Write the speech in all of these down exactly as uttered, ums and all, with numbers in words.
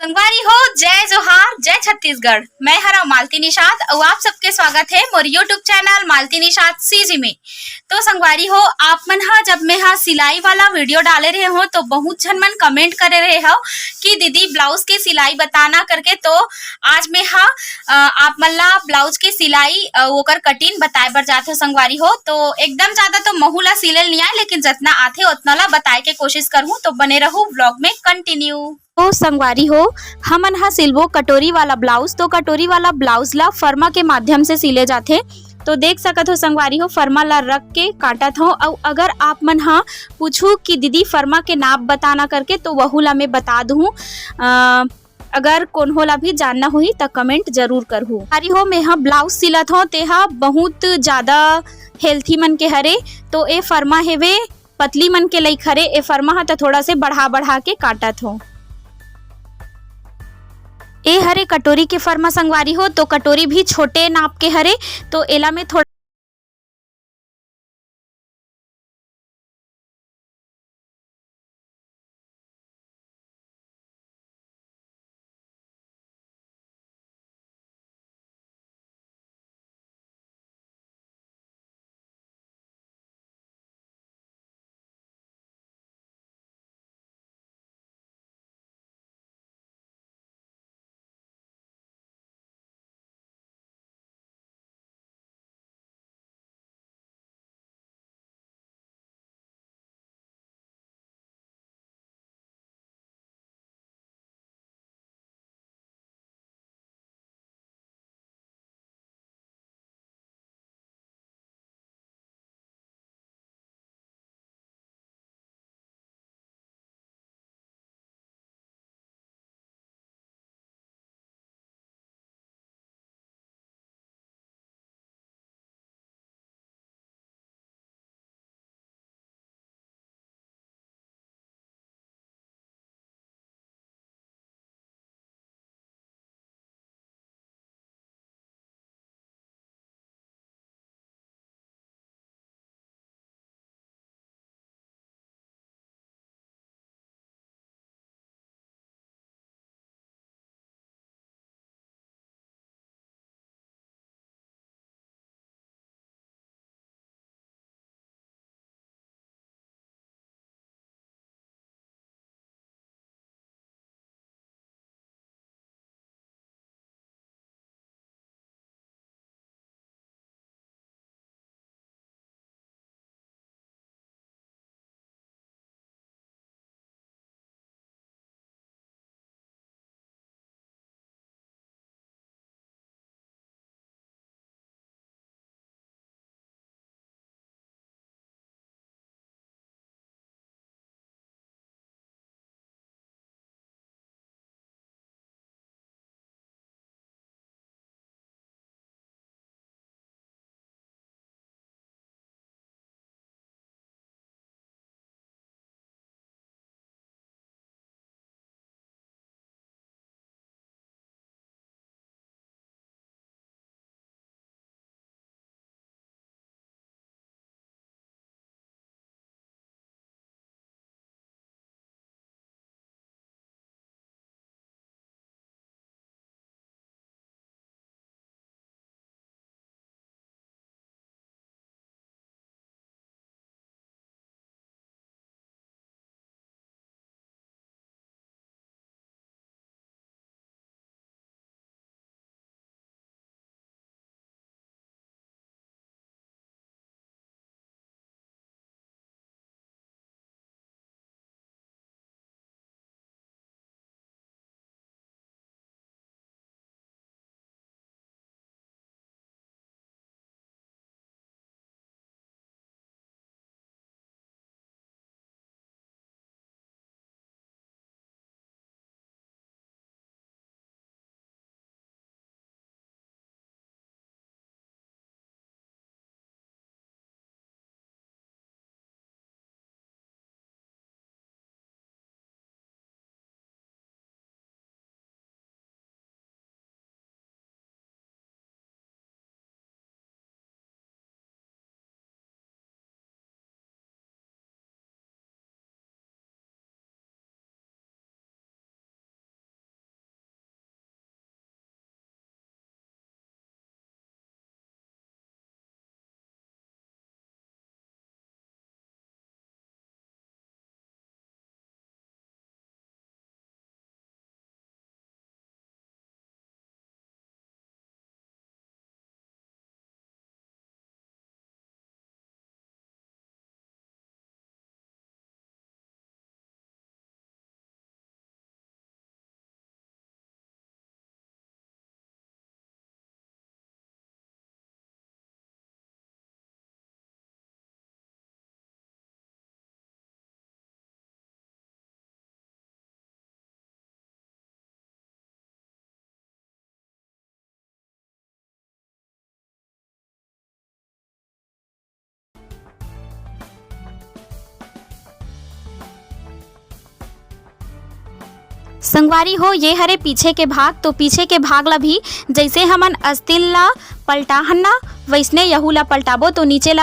संगवारी हो, जय जोहार, जय छत्तीसगढ़। मैं हरा मालती निषाद अउ आप सबके स्वागत है मोर YouTube channel Malti Nishad C G. तो संगवारी हो, आप मन हा जब मैं हा सिलाई वाला वीडियो डाले रहे हो तो बहुत झन मन कमेंट करे रहे हो कि दीदी ब्लाउज के सिलाई बताना करके। तो आज मैं हा, अ, आप मन ला ब्लाउज के सिलाई, अ, ओकर कटिंग बताए बर जात हो संगवारी हो। तो एकदम ज्यादा तो महू ला सिले ल नइ आए, लेकिन जतना आथे ओतना ला बताए के कोशिश करहूँ। तो बने रहू ब्लॉग में कंटिन्यू। तो संगवारी हो, हमन हा सिलबो कटोरी वाला ब्लाउज। तो कटोरी वाला ब्लाउज ला फरमा के माध्यम से सिले जाथे। तो देख सकत हो संगवारी हो, फरमा ला रख के काटत हो। अउ अगर आप मन हा पूछू कि दीदी फरमा के नाप बताना करके, तो वहू ला मैं बता दूँ। अ, अगर कोनो ला भी जानना होही त कमेंट जरूर करहू। संगवारी हो, मैं हा ब्लाउज सिलत हो, ते हा बहुत ज्यादा हेल्थी मन के हरे। तो ए फरमा हेवे, पतली मन के लइक हरे। ए फरमा हा त थोड़ा से बढ़ा बढ़ा के काटत हो। ए हरे कटोरी के फरमा संगवारी हो, तो कटोरी भी छोटे नाप के हरे। तो एला मैं थोड़ा संगवारी हो, ये हरे पीछे के भाग। तो पीछे के भाग ला भी जैसे हमन अस्तिन ला पलटाहन ना, वैसने यहू ला पलटाबो। तो नीचे ला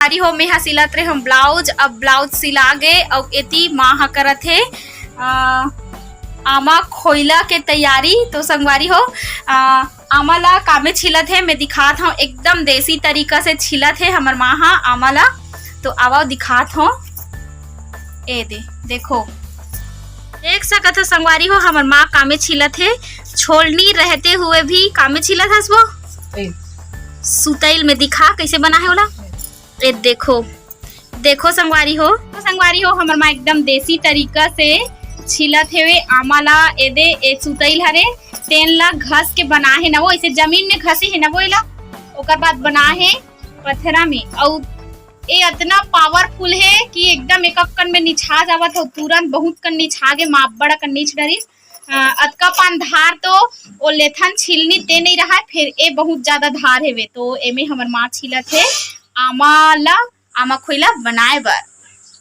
संगवारी हो, मेहा सिलत रहे हम ब्लाउज। अब ब्लाउज सिला गे, अउ एती माँ ह करत हे, अ, आमा खोइला के तैयारी। तो संगवारी हो, अ, आमा ला कामे छिलत हे, मैं दिखात हव, एकदम देसी तरीका से छिलत हे हमर माँ ह आमा ला। तो आवा दिखात हव, ए दे, देखो, देख सकत हो संगवारी हो, हमर माँ कामे छिलत हे, छोलनी रहते हुए भी कामे छिलत हस वो। ए। सुतैल में दिखा कैसे बना है ओला। ए देखो, देखो संगवारी हो, तो संगवारी हो, हमर माँ एकदम देसी तरीका से छिलत हेवे आमा ला। ए दे, ए सुतैल हरे, तेन ला घस के बना हे ना वो, ऐसे जमीन में घसे हे ना वो एला, ओकर बाद बना हे पथरा में। अउ ए अतना पावरफुल हे कि एकदम एक कन में निछा जावत हो, तुरंत बहुत कन निछा गे, माँ अब्बड़ कन नीच डरिस। अ, अतका पान धार तो ओ लेथन छिलनी ते नहीं रहा, फिर ए बहुत ज्यादा धार हेवे। तो एमे हमर माँ छिलत हे आमा ला, आमा खोइला बनाए बर।